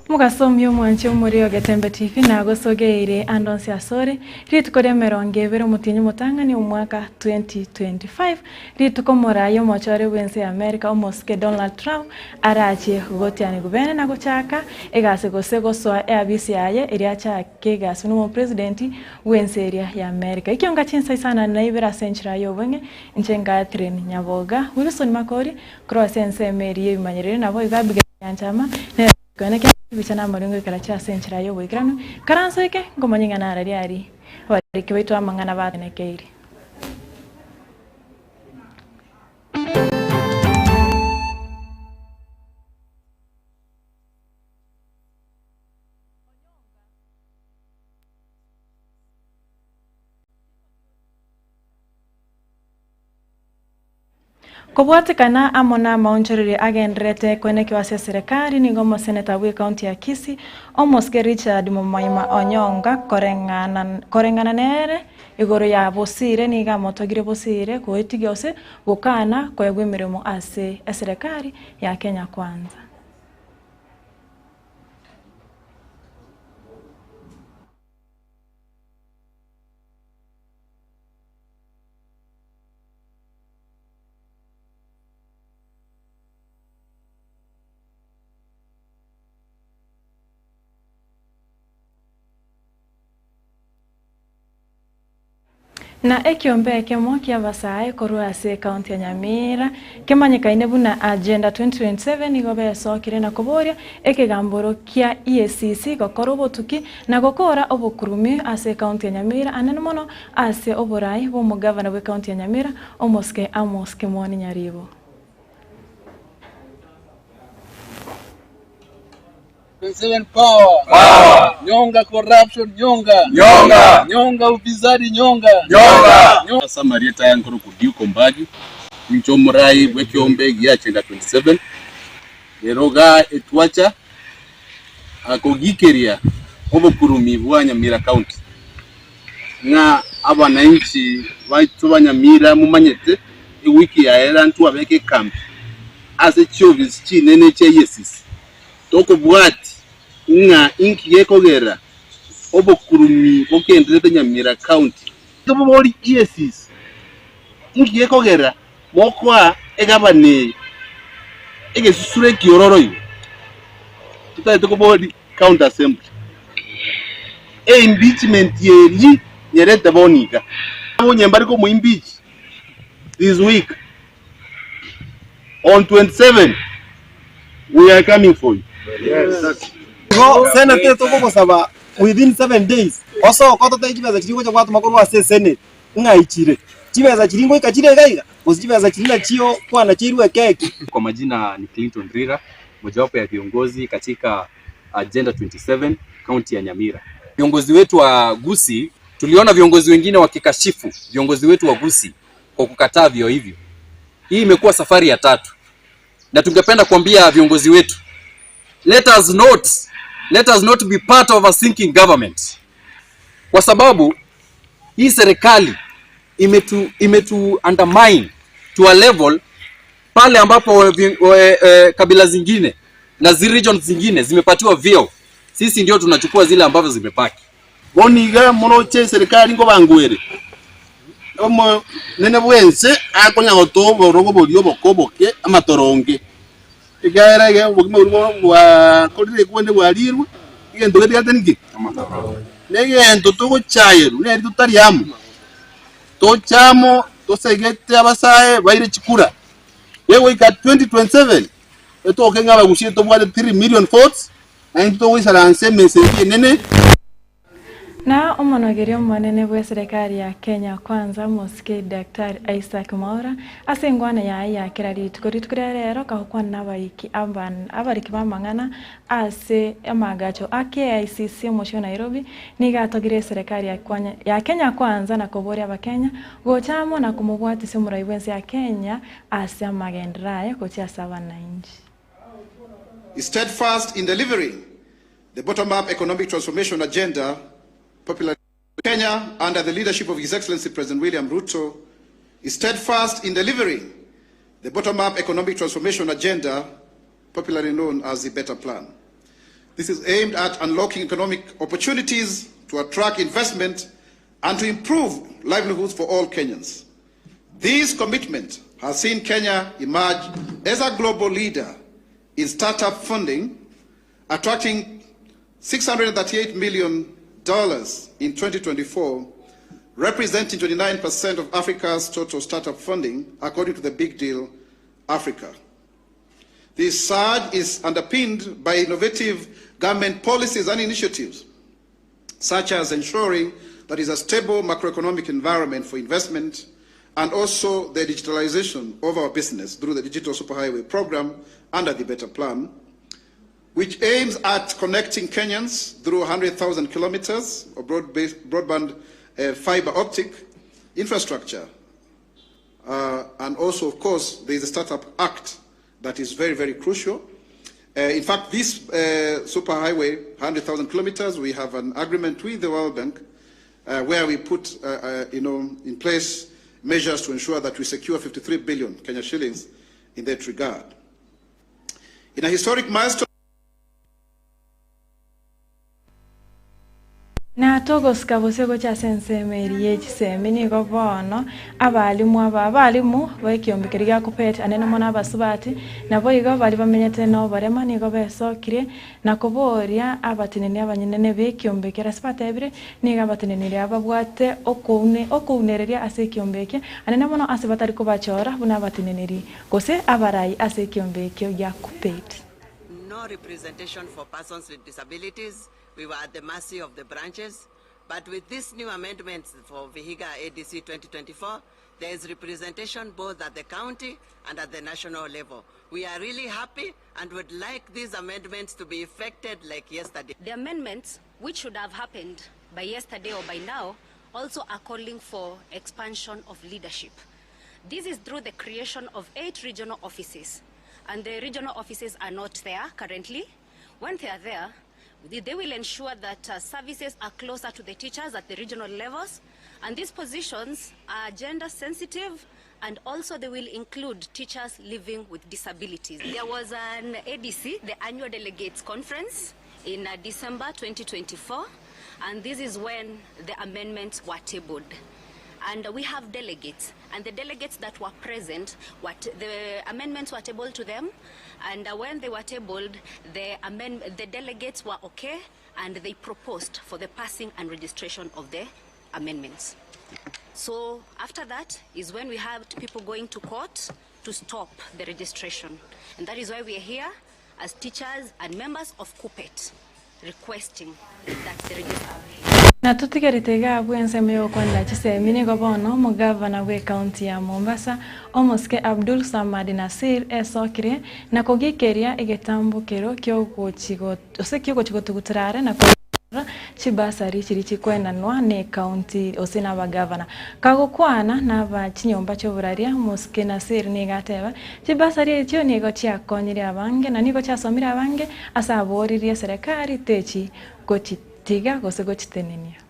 Mogasomi omwanchi omore o Getembe TV nagosogeire ande onsi asore, rituko ria emerongo ebere omotienyi omotang'ani omwaka 2025, rituko omoraia omochore bw'ense ya America omosike Donald Trump arachie gotianigwa bene na gochaka egasi gose gosoa eabisi yaye eria achake egasi buna omopresident bw'ense eria ya America. Ekionga chinsa isano na ibere ase enchera y'obong'e, inche Catherine Nyaboga, Wilson Makori, Korwa ase ensemo eria y'ebimanyererio naboigo Abigaili nyanchama, nere ekeene kia chibicha na amaringo ekero chia ase enchera y'oboikeranu, karansoike, nkomanya ng'a nararia aria abariki baito amang'ana batenekeire. Kobwatekana amo namaonchorerio agendererete koenekiwa ase eserekari, nigo omoseneta bw'ecounty ya Kisii, omosike Richard Momoima Onyonga koreng'ana nere igoro ya Bosire nigo amotogire Bosire goetigia gose gokana koegwa emeremo ase eserekari ya Kenya Kwanza. Na ekiombe ekemo ki'abasae korwa ase ekaunti ya Nyamira kemanyekaine buna Agenda 2027 nigo besokire na koboria ekegamboro kia EACC gokora obotuki na gokora obokurumi ase ekaunti ya Nyamira anene mono Ase oboraai bw'omogavana bw'ecounty ya Nyamira, omosike Amos Kimwani Nyaribo. Seven power. Power. Nyonga corruption nyonga. Nyonga. Nyonga ufisadi nyonga. Nyonga. Nyonga. Ase amarieta aya nkorokwa Duke Ombagi, inche omorai bw'ekiombe gia Agenda 27, rero igaa etwacha akogikeria obokurumi bwa Nyamira County. Ng'a abananchi baito ba Nyamira momanyete ewiki yaera ntwabeka ekambi ase chiofisi chinene chia EACC tokobwati ng'a inki gekogera obokurumi bokenderete Nyamira County. Tobori EACC inki gekogera mokoa egavana eye egesusuro ekiororo igo totagete kobori County Assembly. Eimpeachment eri nyerete bono iga. Onye mbare komoimpeach this week on 27 we are coming for you. Igo Senate tokogosaba within 7 days osoke ototebie chibesa chiria ogocha gwatoma korwa ase esenate ng'ai chire. Chibesa chiria ngoika chire iga iga gose chibesa chiria nachio kwanacheirwe ekeki. Kwa majina ni Clinton Rira, mojawapo ya viongozi katika Agenda 27 kaunti ya Nyamira. Viongozi wetu wa Gusii, tuliona viongozi wengine wakikashifu viongozi wetu wa Gusii kwa kukataa vio hivyo. Hii imekuwa safari ya tatu, na tungependa kuambia viongozi wetu, let us not, let us not be part of a sinking government, kwa sababu hii serikali imetu, imetu undermine to a level pale ambapo we, we, e, kabila zingine na zi regions zingine zimepatiwa vyeo, sisi ndio tunachukua zile ambavyo zimebaki. Bono iga moroche eserikari nkobangwere, omonene bw'ense akonya gotoa oborogo boria oboke oboke amatoronge, ekiagera iga obogima boria bwakorire ekwende bwarirwe, egento getigarete ninki? Na egento togochayerwa neri totari amo, toche amo tosegete abasae baire chikura, gegoika 2027 etoke ng'a abagusie tobwate 3 million votes, naintwe togoisaransa emesa eria enene. Na omonogeri omonene bw'eserekari ya Kenya Kwanza Mosike Daktari Isaac Mwaura ase engwana yaye ya kera rituko rituko ria rero kagokwana nabariki abariki b'amang'ana ase amaagacho a KICC omochie o Nairobi nigo atogire eserekari ya Kenya Kwanza na koboria abakenya gocha amo na komobwatisia omorai bw'ense ya Kenya ase amagenderero aye gochia ase abanainchi. Is steadfast in delivering the bottom-up economic transformation agenda popularly Kenya, under the leadership of His Excellency President William Ruto, is steadfast in delivering the bottom-up economic transformation agenda, popularly known as the Better Plan. This is aimed at unlocking economic opportunities to attract investment and to improve livelihoods for all Kenyans. This commitment has seen Kenya emerge as a global leader in startup funding, attracting $638 million in 2024, representing 29% of Africa's total startup funding, according to the Big Deal Africa. This surge is underpinned by innovative government policies and initiatives, such as ensuring that is a stable macroeconomic environment for investment and also the digitalization of our business through the Digital Superhighway program under the Better Plan, which aims at connecting Kenyans through 100,000 kilometers of broadband fiber optic infrastructure. And also, of course, there is a Startup Act that is very, very crucial. In fact, this superhighway, 100,000 kilometers, we have an agreement with the World Bank where we put in place measures to ensure that we secure 53 billion Kenya shillings in that regard. In a historic milestone, Na togosika bosio gochia ase ensemo eria ye chisemi, nigo bono abalimu aba abalimu b'ekiombe keria gia Kuppet anene mono abasubati, naboigo baria bamenyete noborema nigo besokirie na koboria abateneni abanyenene b'ekiombe keria ase batebire nigo abateneneri aba babwate okoune okounereria ase ekiombe eke anene mono ase batari kobachora buna abateneneri gose abarai ase ekiombe ekio gia Kuppet. No representation for persons with disabilities. We were at the mercy of the branches. But with these new amendments for Vihiga ADC 2024, there is representation both at the county and at the national level. We are really happy and would like these amendments to be effected like yesterday. The amendments, which should have happened by yesterday or by now, also are calling for expansion of leadership. This is through the creation of 8 regional offices, and the regional offices are not there currently. When they are there, they will ensure that services are closer to the teachers at the regional levels, and these positions are gender sensitive, and also they will include teachers living with disabilities. There was an ADC, the Annual Delegates Conference, in December 2024, and this is when the amendments were tabled. And we have delegates, and the delegates that were present, what the amendments were tabled to them, and when they were tabled, the delegates were okay, and they proposed for the passing and registration of the amendments. So after that is when we had people going to court to stop the registration. And that is why we are here as teachers and members of KUPPET requesting that the registration. Na totigerete iga abwo ensemo y'ogokwanera chisemi nigo bono omogavana bw'ecounty ya Mombasa omosike Abdul Samad Nasir esokire na kogikeria egetambokero ose kiogochi gotugutera are na chibasari chiri chikwenanwa ne county ose n'abagavana kagokwana n'aba chinyomba chi'oboraria omosike Nasir nigo ateba chibasari echio nigo chiakonyire abange na nigo chiasomire abange ase aboririe serikali techi gochitiga gose gochitenenia.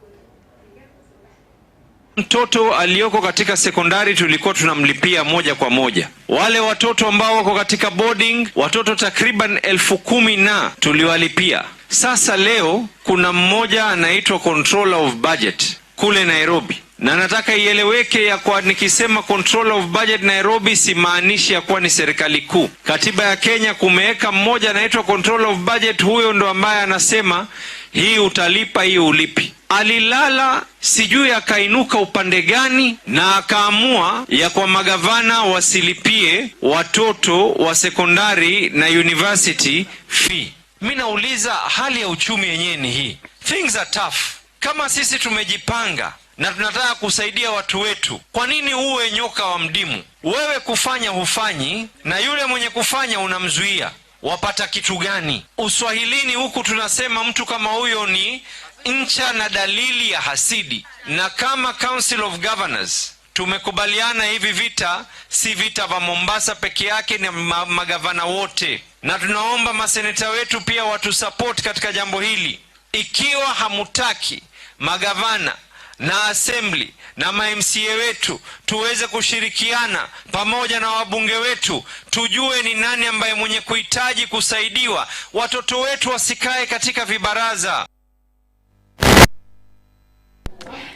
Mtoto aliyoko katika sekondari tulikuwa tunamlipia moja kwa moja. Wale watoto ambao wako katika boarding, watoto takriban 10,000 na tuliwalipia. Sasa leo kuna mmoja anaitwa controller of budget kule Nairobi, na nataka ieleweke ya kwa nikisema controller of budget Nairobi simaanishi ya kuwa ni serikali kuu. Katiba ya Kenya kumeweka mmoja anaitwa controller of budget, huyo ndo ambaye anasema hii utalipa, hii ulipi. Alilala sijui akainuka upande gani na akaamua ya kwa magavana wasilipie watoto wa sekondari na university fee. Mi nauliza, hali ya uchumi yenyewe ni hii, things are tough. Kama sisi tumejipanga na tunataka kusaidia watu wetu, kwa nini uwe nyoka wa mdimu? Wewe kufanya hufanyi, na yule mwenye kufanya unamzuia, wapata kitu gani? Uswahilini huku tunasema mtu kama huyo ni ncha na dalili ya hasidi. Na kama Council of Governors tumekubaliana hivi vita si vita vya Mombasa peke yake, ni magavana wote, na tunaomba maseneta wetu pia watusupport katika jambo hili. Ikiwa hamutaki magavana na assembly na ma MCA wetu tuweze kushirikiana pamoja na wabunge wetu, tujue ni nani ambaye mwenye kuhitaji kusaidiwa. Watoto wetu wasikae katika vibaraza.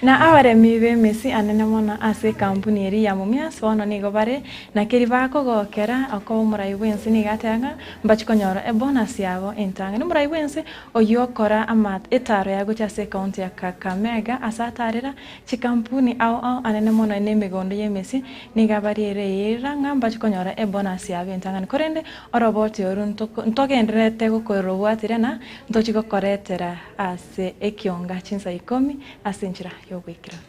Na abaremi b'emesi anene mono ase ekampuni eria ya Mumias bono nigo bare na keri bakogokera okoba omorai bwense nigo ateba ng'a mbachi konyora ebonus yabo entang'ani. Omorai bwense oyio okora ama etaro ya gochia ase ekaunti ya Kakamega ase atarera chikampuni ao ao anene mono na emegondo y'emesi nigo abariere eira ng'a mbachi konyora ebonus yabo entang'ani. Korende oroboti oru ntogendererete gokorobwatiria na ntochi gokoretera ase ekionga chinsa ikomi ase enchera y'ogoikeranu.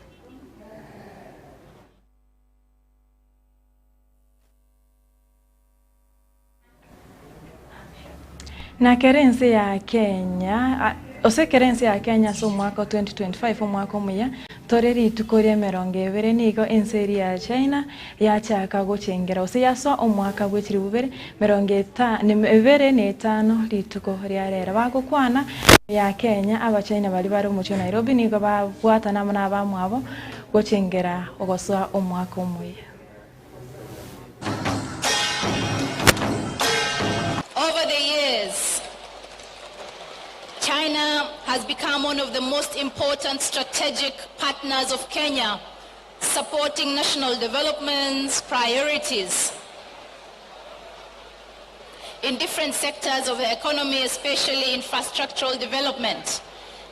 Na kera ense ya Kenya, ase kera ense ya Kenya ase omwaka o 2025 omwaka omuya, tore rituko ri'emerongo ebere nigo ense eria ya China yachaka gochengera gose yasoa omwaka bwe chilifu bibere merongo ebere na etano rituko ria rero. Bagokwana ya Kenya, Abachina baria bare omochie o Nairobi nigo babwatana amo nabamwabo gochengera ogosoa omwaka omuya. Over the years, China has become one of the most important strategic partners of Kenya, supporting national development priorities in different sectors of the economy, especially infrastructural development.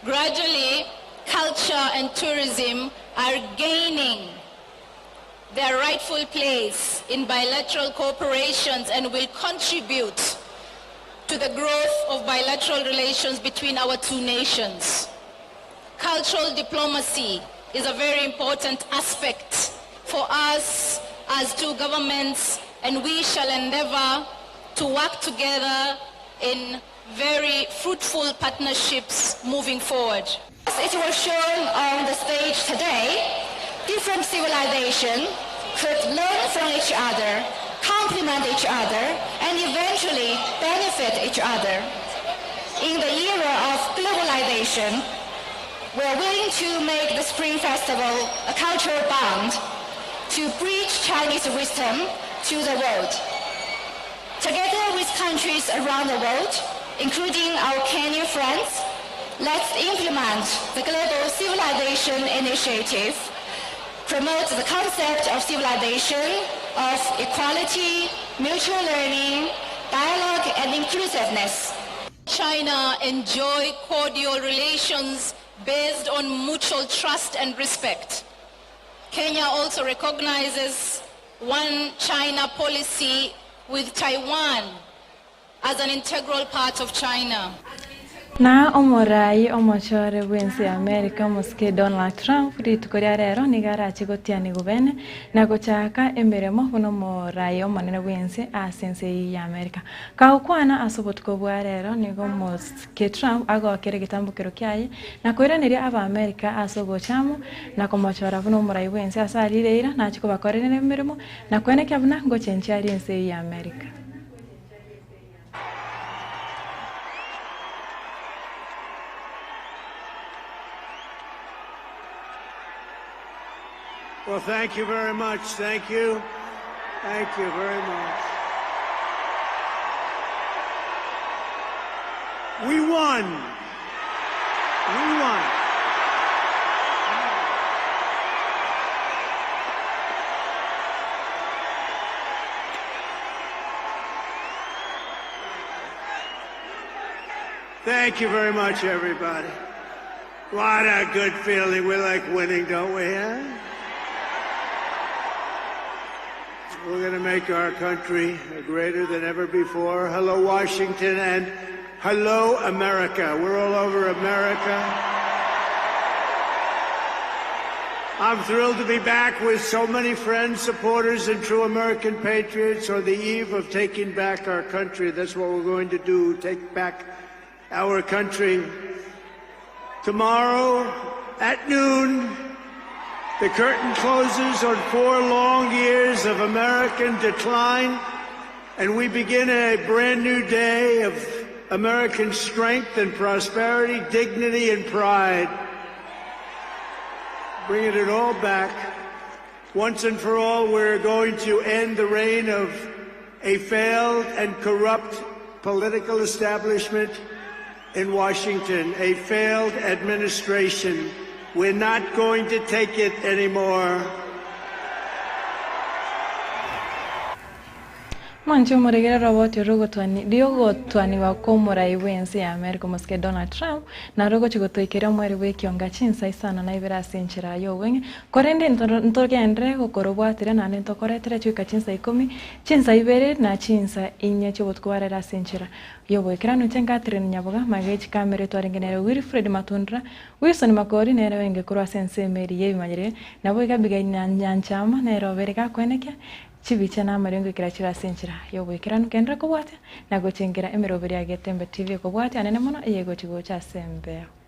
Gradually, culture and tourism are gaining their rightful place in bilateral cooperations and will contribute to the growth of bilateral relations between our two nations. Cultural diplomacy is a very important aspect for us as two governments, and we shall endeavor to work together in very fruitful partnerships moving forward. As it was shown on the stage today, different civilizations could learn from each other, complement each other, and eventually benefit each other. In the era of globalization, we are willing to make the Spring Festival a cultural bond to bridge Chinese wisdom to the world. Together with countries around the world, including our Kenyan friends, let's implement the Global Civilization Initiative, promote the concept of civilization, of equality, mutual learning, dialogue, and inclusiveness. China enjoy cordial relations based on mutual trust and respect. Kenya also recognizes one China policy with Taiwan as an integral part of China. Na omorai omochore bw'ense ya America omosike Donald Trump rituko ria rero nigo arache gotianigwa bene na gochaka emeremo buna omorai omonene bw'ense ase ense eyio ya America. Kagokwana ase obotuko bwa rero nigo omosike Trump agokera egetambokero kiaye na koiraneria Abaamerika ase ogocha amo na komochora buna omorai bw'ense ase arire eira nache kobakorera emeremo na koenekia buna ngochenchia aria ense eyio ya America. Well, thank you very much. Thank you. Thank you very much. We won. We won. Thank you very much, everybody. What a good feeling. We like winning, don't we? Huh? We're going to make our country greater than ever before. Hello, Washington, and hello, America. We're all over America. I'm thrilled to be back with so many friends, supporters, and true American patriots on the eve of taking back our country. That's what we're going to do, take back our country. Tomorrow at noon, the curtain closes on 4 long years of American decline, and we begin a brand new day of American strength and prosperity, dignity and pride. Bringing it all back. Once and for all, we're going to end the reign of a failed and corrupt political establishment in Washington, a failed administration. We're not going to take it anymore. Mwanche omoregere roboti rogotwani riogotwanigwa kw'omorai bw'ense ya America omosike Donald Trump naro ogochi gotoikeria omweri bw'ekionga chinsa isano na ibere ase enchera y'obweng'e korende ntogenderere gokorobwatera naende ntokoretere chioika chinsa ikomi chinsa ibere na chinsa inye chi'obotuko bwarere ase enchera y'oboikeranu. Inche Catherine Nyaboga magega echikamera etwarenge nere Wilfred Matundura Wilson Makori nere orenge korwa ase ensemo eria y'ebimanyereri naboigo Abigail Nyanchama nere obere gakwenekia Chibicha na amariogo goikera chire ase enchera y'oboikeranu genderera kobwatia na gochengera emeroberi ya Getembe TV ekobwatia anene mono eyegochi gocha ase embeo.